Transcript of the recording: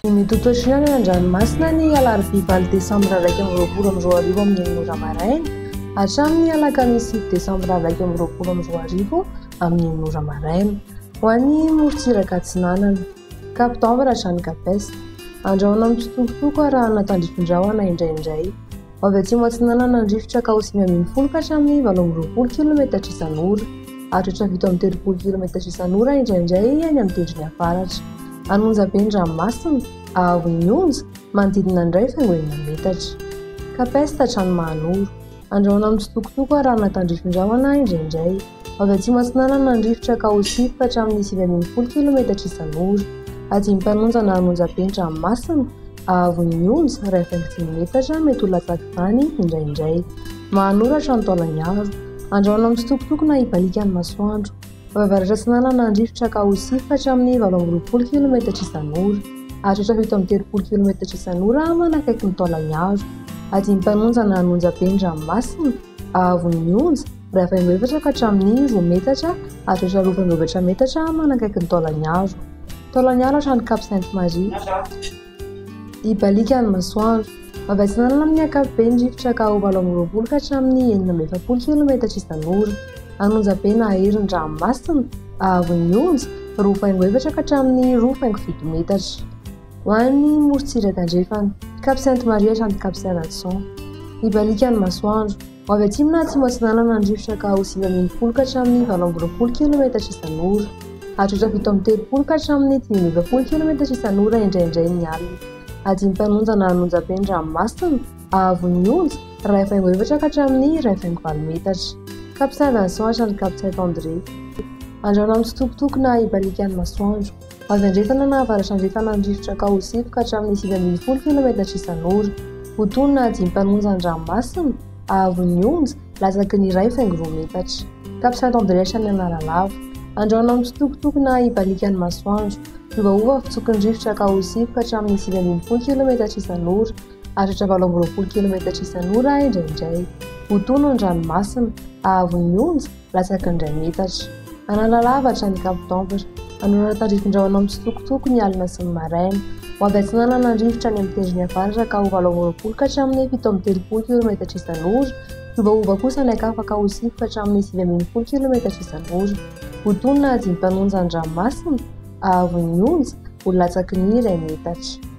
Mety ho toetry ny any an-dranomasina ny alarobia 8 desambra 2021 amin'ny 6 ora maraina hatramin'ny alakamisy 9 desambra 2021 amin'ny 6 ora maraina. Ho an'ny morontsiraka atsinanana, Cap d'Ambre hatrany Cap Est, andrahona mitsitokotoko arahana tandrifin-drahona indraindray. Ho avy atsimo atsinanana ny rivotra ka ho 19 ka hatramin'ny 28 kilometatra isan'ora, ary hatrany 37 kilometatra isan'ora indraindray any amin'ny tendrony avaratra. An'onjabe ny ranomasina, haavon'ny onja, manodidina ny 1,6 metatra. Cap Est hatrany Mahanoro. Andrahona mitsitokotoko arahana tandrifin-drahona indraindray. Avy atsimo atsinanana ny rivotra ka ho 9 ka hatramin'ny 19 kilometatra isan'ora. Adimpanonja na an'onjabe ny ranomasina, haavon'ny onja, 1,5 metatra, mety ho latsak'izany indraindray. Mahanoratra ny Taolagnaro. Andrahona mitsitokotoko na hibaliaka ny masoandro. Avy avaratra atsinanana ny rivotra ka ho 9 ka hatramin'ny 28 kilometatra isan'ora. Hahatratra 37 kilometatra isan'ora manakaiky ny Taolagnaro. Adimpanonja na an'onjabe ny ranomasina, haavon'ny onja, 1,4 ka hatramin'ny 2 metatra ary hatratra 2,4 metatra manakaiky ny Taolagnaro. Taolagnaro hatrany Cap Sainte Marie. Hibaliaka ny masoandro. Avy atsinanana amin'ny ankapobeny ny rivotra ka ho 28 ka hatramin'ny 46 kilometatra isan'ora. An'onjabe na hery ny ranomasina, haavon'ny onja, 2,4 ka hatramin'ny 2,7 metatra. Ho an'ny morontsiraka andrefana, Cap Sainte Marie hatrany Cap Saint Vincent. Hibaliaka ny masoandro. Ho avy atsimo na atsimo atsinanana ny rivotra ka ho 19 ka hatramin'ny 28 kilometatra isan'ora. Hahatratra 37 ka hatramin'ny 45 kilometatra isan'ora indraindray ny alina. Adimpanonja na an'onjabe ny ranomasina, haavon'ny onja, 1,4 ka hatramin'ny 1,8 metatra. Cap Saint Vincent hatrany Cap Saint André. Andrahona mitsitokotoko na hibaliaka ny masoandro. Avy andrefana na avaratra andrefana ny rivotra ka ho 9 ka hatramin'ny 19 kilometatra isan'ora. Ho tony na adimpanonja ny ranomasina, haavon'ny onja, latsaky ny 1,2 metatra. Cap Saint André hatrany Analalava. Andrahona mitsitokotoko na hibaliaka ny masoandro. Miovaova fitsoky ny rivotra ka ho 9 ka hatramin'ny 19 kilometatra isan'ora, hahatratra 28 kilometatra isan'ora indraindray. Ho tony ny ranomasina, haavon'ny onja, latsaky ny iray metatra. Analalava hatrany Cap d'Ambre. Hanorana tandrifin-drahona mitsitokotoko ny alina sy ny maraina. Ho avy atsinanana ny rivotra any amin'ny tendrony avaratra ka ho 28 ka hatramin'ny 37 kilometatra isan'ora. Hiovaova kosa ny ankafa ka ho 9 ka hatramin'ny 19 kilometatra isan'ora. Ho tony na adimpanonja ny ranomasina, haavon'ny onja, ho latsaky ny iray metatra.